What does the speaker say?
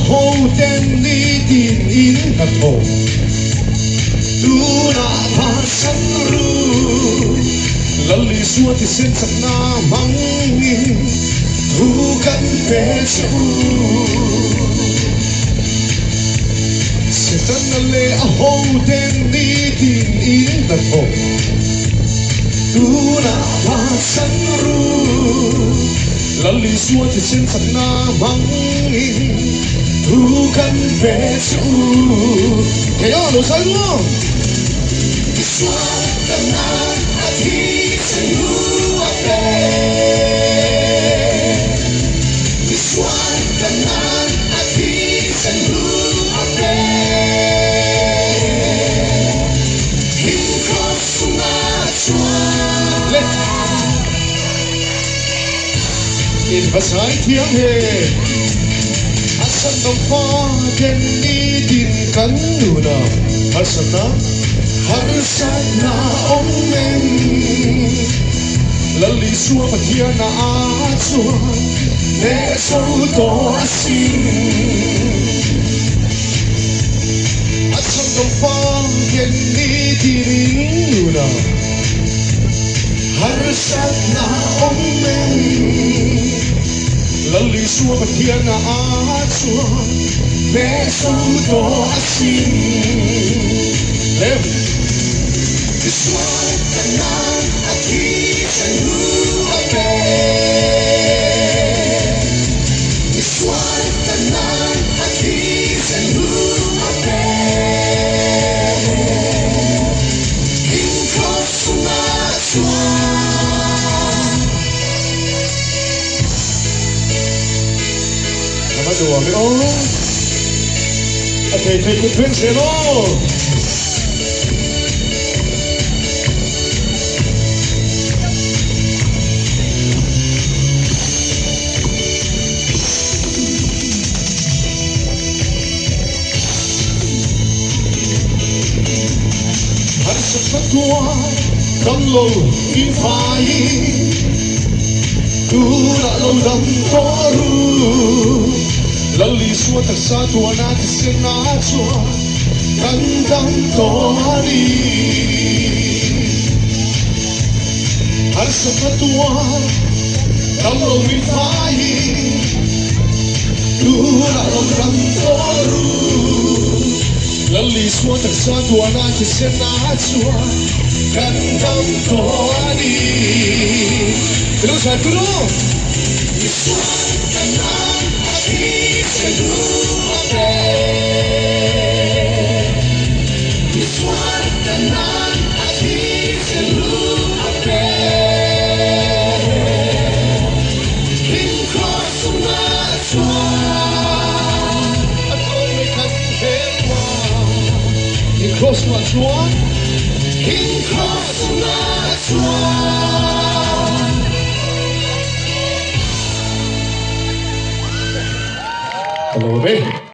hoten nitin in hnathawk tunah phatsan ru. Lal Isua thisen chakna hmangin thu kan pe che u. Setana leh a hoten nitin in hnathawk tunah phatsan ru. Lal Isua thisen chakna hmangin thu kan pe che u. Kei a lo zai ruang. Isua kan nan a thisen hu a pe. Isua kan nan a thisen hu a pe. Him cross chungah chuan le. In va zai thiam he. A chhandam fa ten nitin kan nuna harsatna harsatna awm em. Lal Isua Pathian a chuan hneh chho tawh asin. A chhandam fa ten nitin in nuna. Harsatna awm em? Lal Isua Pathian a chuan hneh zo tawh asin. Lem. Isua kan nan a thisen hu a pe. Isua kan nan a thisen hu a pe. A va nuam e aw. A thei thei kut veng zel aw. Harsatna tuar dam lo in faiin tunah lo dam tawh ru. Lal Isua taksa tuana thisen ah chuan kan dam tawh a ni. Harsatna tuar dam lo in faiin tunah lo dam tawh ru. Lal Isua taksa tuana thisen ah chuan kan dam tawh a ni. Ilo zai tur u. Isua kan nan a thisen hu a pe. Isua kan nan a thisen hu a pe. Him cross chungah chuan a tlawm i kan hmelma. Him cross chungah chuan. Him cross chungah chuan. Ka lo ve.